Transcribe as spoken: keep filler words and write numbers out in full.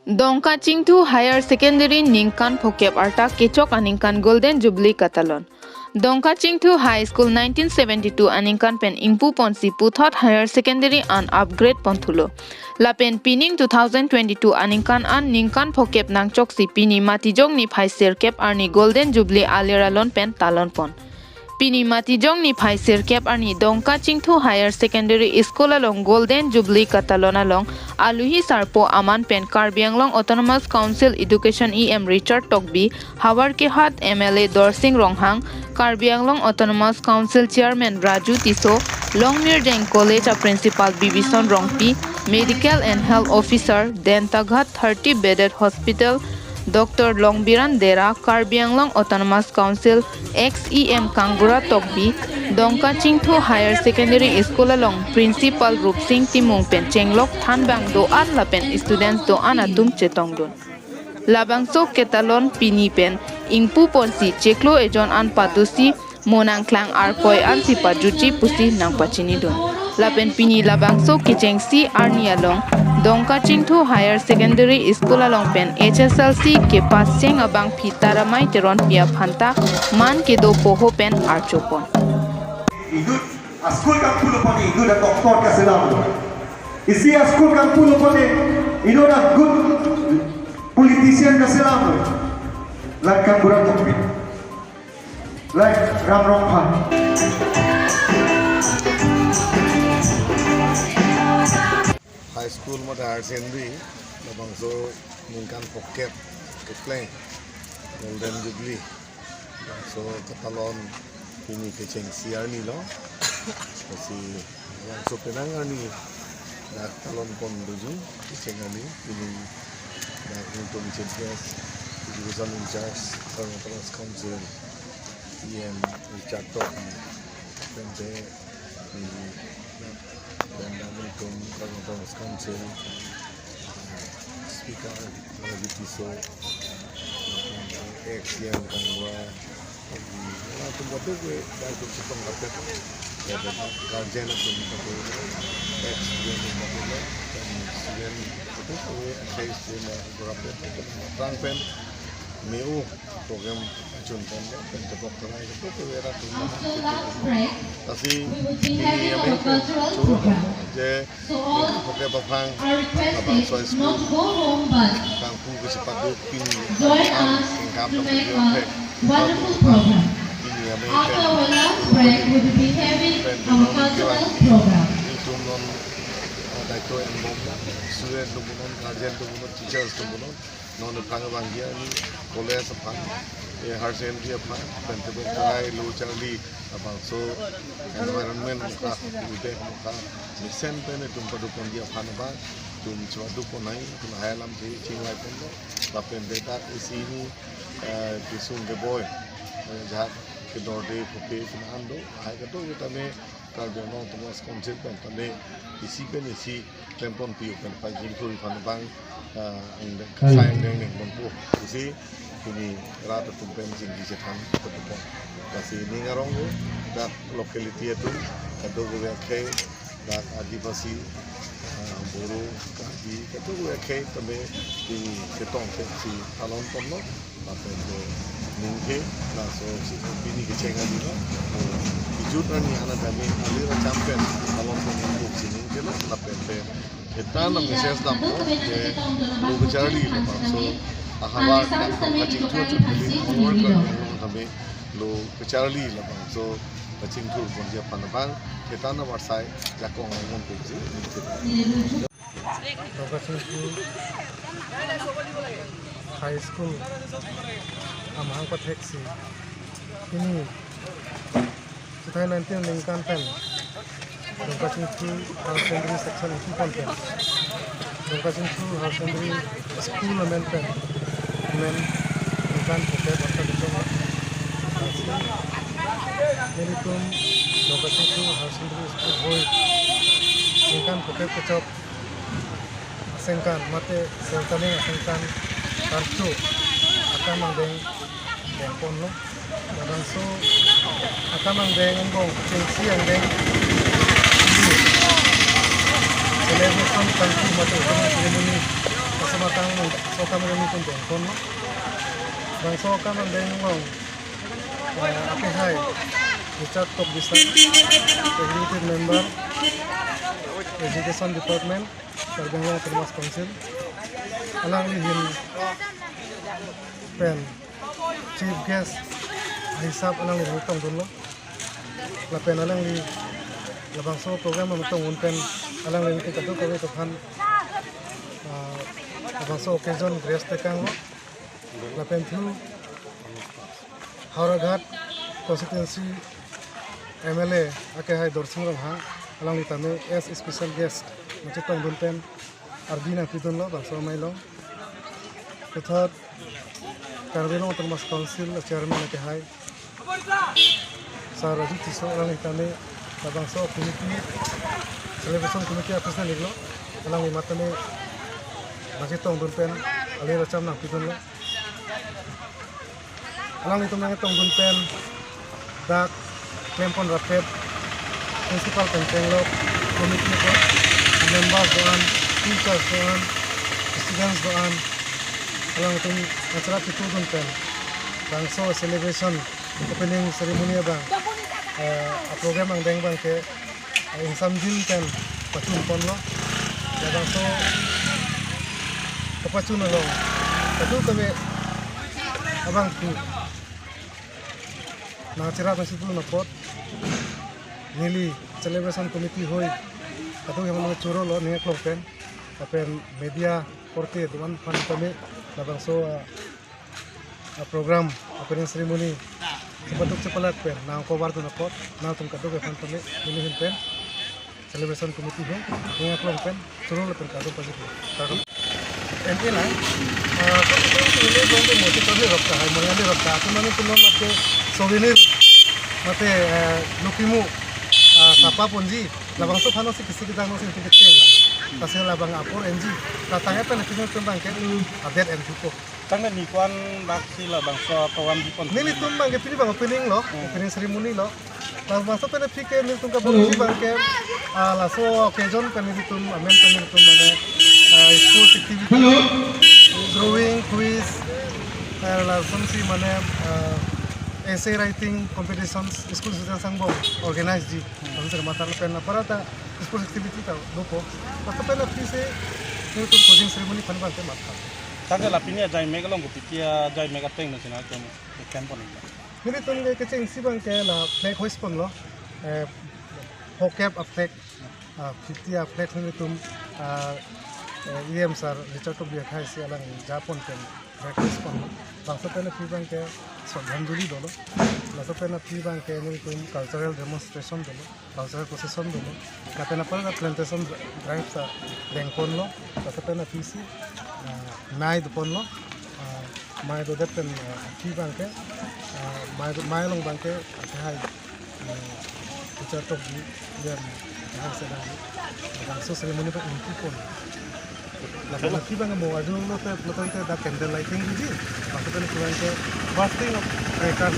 Dongkachingthu Higher Secondary ningkan phokep arta kechok aningkan Golden Jubilee katalon. Dongkachingthu High School nineteen seventy-two aningkan pen ingpu ponsi puthot Higher Secondary an upgrade ponthulo. Lapen pining two thousand twenty-two aningkan an ningkan phokep nangchoksi pini Matijong niphai sirkep arni Golden Jubilee alir alon pen talon pon. Pini Matijong niphai sirkep arni Dongkachingthu Higher Secondary School along Golden Jubilee katalon along aluhi sarpo aman pen Karbi Anglong Autonomous Council Education E M Richard Tokbi, Howraghat M L A Darsing Ronghang, Karbi Anglong Autonomous Council Chairman Raju Tisso, Longmirdeng College a Principal Bibison Rongpi, Medical and Health Officer, Dentaghat thirty Bedded Hospital, Doctor Longbiran Dera, Karbi Anglong Autonomous Council ex E M Kangbura Tokbi, Dongkachingthu Higher Secondary School along Principal Rupsing Timung pen chenglok thanbang do-an lapen students do-an atum chetongdun. Labangso ketalon pini pen ingpu ponsi chiklo ejon an padusi mo nangklang arkoi ansi pajutji pusi nangpachinidun. Lapen pini labangso kechengsi arni along Dongkachingthu Higher Secondary School along pen H S L C kepass cheng abangpi Taramai Teronpi aphanta man kedo poho pen archopon. Inut a-school kangpu lo pone inut a-doctor kaselam. Isi a-school kangpu lo pone inut a-good politician kaselam. Lake Kangbura Tokbi. Lake Ram Rongphar. High school mate higher secondary labangso ningkan phokep kepleng Golden Jubilee labangso katalon pini kechengsi arni lo. Lasi labangso penang arni dak talon pon doji kecheng arni pini dak ningtum Chief Guest, Education in-charge, Karbi Anglong Autonomous Council E M Richard Tokbi, pen te pini dak pen dak ningtum Karbi Anglong Autonomous Council Speaker Raju Tisso, ex E M Kangbura, latum bote ke dak atum chetong rapet, ya, dan guardian atum bote, ex student atum bote, dan student bote ke ex student rapet, rang pen me-o program chun pen pen tepok terai ke to ke vera tu. Lasi pini amei pen choro je ningkan phokep aphan labangso school kangpu kachepadu pini an kengkam dam pini apek padu aphan pini amei pen choro padu pen pen non kevan. Itum non, eh, daito enbom student atum punon, guardian atum punon, teachers atum punon. Non aphrang abang dia ni college aphan, eh, higher secondary aphan, pen tebek terai lo charli labangso environment mukha, udek mukha, mesen pen itum padu pon dia aphan abang, itum chepadu pon nai, itum hai alam si chingvai ponlo, lapen de dak isi ni, eh, kesung keboi, eh, jahak kedorde phuke pina an do, hai kedo kita me Karbi Anglong Autonomous Council pen tame isi pen isi klem ponpi pen pajingthur aphan abang, ah, angdeng, hmm, sai angdeng neng ponpo. Isi pini rat atum pen jingdi chethan ponpo. Lasi ning arong ke dak locality atum kadokave akhei dak Adivasi, ah, Boro, Karbi, kadokave akhei tame pini ketong ke si talon ponlo. Lapen ke ningke laso si pini kecheng arni lo. Kejut arni ana dami alir acham pen talon pon ningke si ningke lo. Lapen ke eta na message dampo ke lo kacharli labangso ahavar dak kachingthur chot kali, ahavar Karbi Anglong tame lo kacharli labangso kachingthur ponji aphan abang eta na varsai jakong rong ponji ningke. Dongkachingthu High School amahang patheksi pini two thousand nineteen ningkan pen Dongkachingthu Higher Secondary Section ingpu pon pen Dongkachingthu Higher Secondary School amen pen amen ningkan phokep arta kechok. Nelitum Dongkachingthu Higher Secondary School hoi ningkan phokep kechok asengkan mate seltaning asengkan karcho akam angdeng dengponlo. Labangso akam angdeng angbong chengsi angdeng celebration kangpu mate opening ceremony asama Tang so kam remi pun tong kon no. Bangso kam ang deng long. Eh, ake hai. Richard Tokbi sir, Executive Member, Education Department, Karbi Anglong Autonomous Council. Alangli ahin pen Chief Guest ahisap alangli tongdunlo. Lapen alangli labangso program along tongdun pen alangli kadokave aphan, ah, labangso occasion grace tekanglo. Lapen thu Howraghat constituency M L A ake hai Dorsing Ronghang alangli tame as special guest nangchetongdun pen ardi nangpidunlo bangso amei along. Puthot Karbi Anglong Autonomous Council Chairman ake hai Sir Raju Tisso alangli tame labangso committee, celebration committee a-president iklo, alangli matame nangchetongdun pen ale racham nangpidunlo. Alanglitum nangchetongdun pen dak klempon rapet principal pen chenglok committee ko, members do-an, teachers do-an, students do-an, alanglitum nangcherap pitudun pen bangso celebration opening ceremony abang, eh, a-program angdeng abangke, eh, ingsamjin pen pachun ponlo. Labangso kapachun along kadokave abang thu nangcherap nangchipidun apot neli celebration committee hoi kadokave chorolo ning aklong pen, lapen media korte do-an aphan tame labangso, ah, ah, program opening ceremony chepaduk chepalak pen nangkowardun apot nangtum kadokave aphan tame neli ahin pen celebration committee hoi ning aklong pen chorolo pen kardom pajirlo. Kardom. Enti na, ah, so kita itu ini dong tu motif kami rok kahai, mori andi rok kahai, cuma ini cuma mate souvenir, mate, eh, lukimu, ah, sapa ponji, labangso aphan si kisi kita nang si kecil lah. Kasi labang apor enji, katanya pen kisi tembang ke, update enji ko. Tangte ni ko-an bak si labangso program di pon. Nelitum abangke pini abang opening lo, Hmm. opening ceremony lo. Labangso pen aphi ke nelitum kabor-isi abangke, ah, laso occasion pen nelitum amen pen nelitum mane, ah, sports activity, Hello. drawing, quiz, eh, lasonsi mane, ah, essay writing competitions school students angbong organize ji. Hmm. Lason sir matar pen aparata sports activity ta dopo. Laso pen aphi si nelitum closing ceremony aphan abangke matha. Tangte la pini ajai mek along kopi ajai mek ateng na sina tum ikan pon ikla. Nelitum ke kechengsi abangke la flag hoist ponlo. Eh, phokep a-flag, ah, fifty a-flag nelitum, ah, eh, E M sir Richard Tokbi akhai si alang japon pen flag hoist ponlo. Bangso pen aphi abangke Shraddhanjali dolo. Laso pen aphi abangke nelitum cultural demonstration dolo. Cultural procession dolo. Lapen apar plantation drive ta dengponlo. Laso pen aphi si, ah, mei doponlo. Ah, mei dodet pen, ah, aphi abangke, ah, mei do-, mei along abangke, ah, hai, ah, Richard Tokbi, ya, hai sedang, sedang so ceremony abang ingkipon. Lapen aphi abang mo arjulo te, pulo tangte dak candle lighting ji, lapen aphi abangke bursting of crackers.